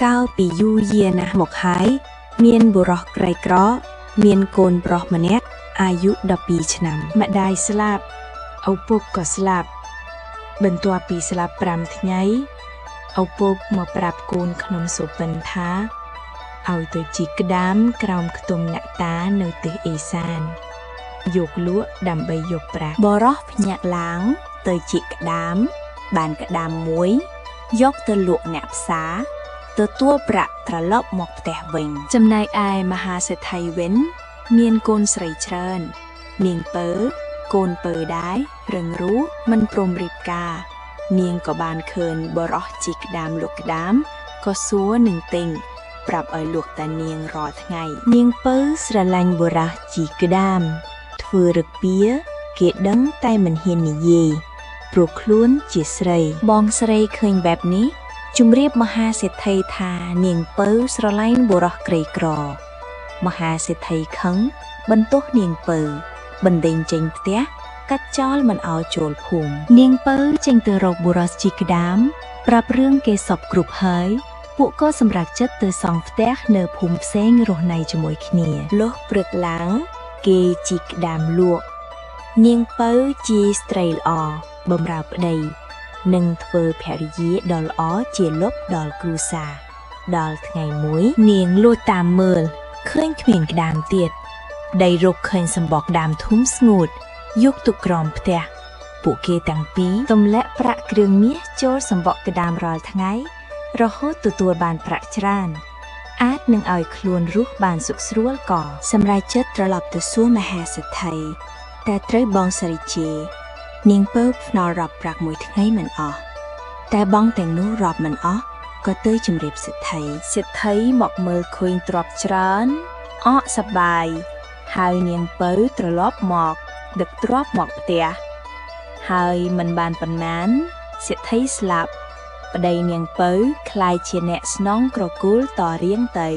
កាលពីយូរយារណាស់មកហើយ មានបុរសក្រីក្រ មានកូនប្រុសម្នាក់អាយុ12ឆ្នាំ ម្ដាយស្លាប់ឪពុកក៏ស្លាប់ បន្ទាប់ពីស្លាប់5ថ្ងៃឪពុកមកប្រាប់កូនក្នុងសុបិនថាឲ្យទៅជីកក្តាមក្រោមខ្ទមអ្នកតានៅទិសឦសានយកលក់ដើម្បីយកប្រាក់ បុរសភ្ញាក់ឡើងទៅជីកក្តាម បានក្តាមមួយ យកទៅលក់អ្នកផ្សារទទួលប្រាក់ត្រឡប់មកផ្ទះវិញ ចំណែកឯមហាសេដ្ឋីវិញ មានកូនស្រីច្រើន នាងពៅកូនពៅដែររឹងរូសមិនព្រមរៀបការ នាងក៏បានឃើញបុរសជីកក្តាមលក់ក្តាមក៏សួរនឹងទិញប្រាប់ឲ្យលក់តានាងរាល់ថ្ងៃ នាងពៅស្រឡាញ់បុរសជីកក្តាម ធ្វើរឹកពៀគេដឹងតែមិនហ៊ាននិយាយព្រោះខ្លួនជាស្រី បងស្រីឃើញបែបនេះជំរាបមហាសេដ្ឋីថានាងពៅស្រឡាញ់បុរសក្រីក្រ មហាសេដ្ឋីខឹងបន្ទោសនាងពៅបណ្ដេញចេញផ្ទះកាត់ចោលមិនឲ្យចូលភូមិនាងពៅចេញទៅរកបុរសជីក្តាម ប្រាប់រឿងគេសពគ្រប់ហើយ ពួកក៏សម្រេចចិត្តទៅសង់ផ្ទះនៅភូមិផ្សេងរស់នៅជាមួយគ្នាលុះព្រឹកឡើង គេជីកក្តាមលក់នាងពៅជាស្ត្រីល្អបម្រើប្តី និងធ្វើភរិយាដ៏ល្អជាលប់ដល់គ្រួសារដល់ថ្ងៃមួយ នាងលួចតាមមើលឃើញគ្មានក្តាមទៀតប្តីរកឃើញសម្បកក្តាមធំស្ងួតយកទុកក្រោមផ្ទះពួកគេទាំងពីរទម្លាក់ប្រាក់គ្រឿងមាសចូលសម្បកក្តាមរាល់ថ្ងៃ រហូតទទួលបានប្រាក់ច្រើន អាចនឹងឲ្យខ្លួនរស់បានសុខស្រួលក៏ សម្រេចចិត្តត្រឡប់ទៅសួរមហាសេដ្ឋីតែត្រូវបងសរិជា នាងពៅភ្នល់រាប់ប្រាក់មួយថ្ងៃមិនអស់តែបងទាំងនោះរាប់មិនអស់ក៏ទៅជម្រាបសេដ្ឋី សេដ្ឋីមកមើលឃើញទ្រព្យច្រើនអកសប្បាយហើយនាងពៅត្រឡប់មកដឹកទ្រព្យមកផ្ទះហើយមិនបានប៉ុន្មានសេដ្ឋីស្លាប់ប្តីនាងពៅក្លាយជាអ្នកស្នងក្រគូលតរៀងទៅ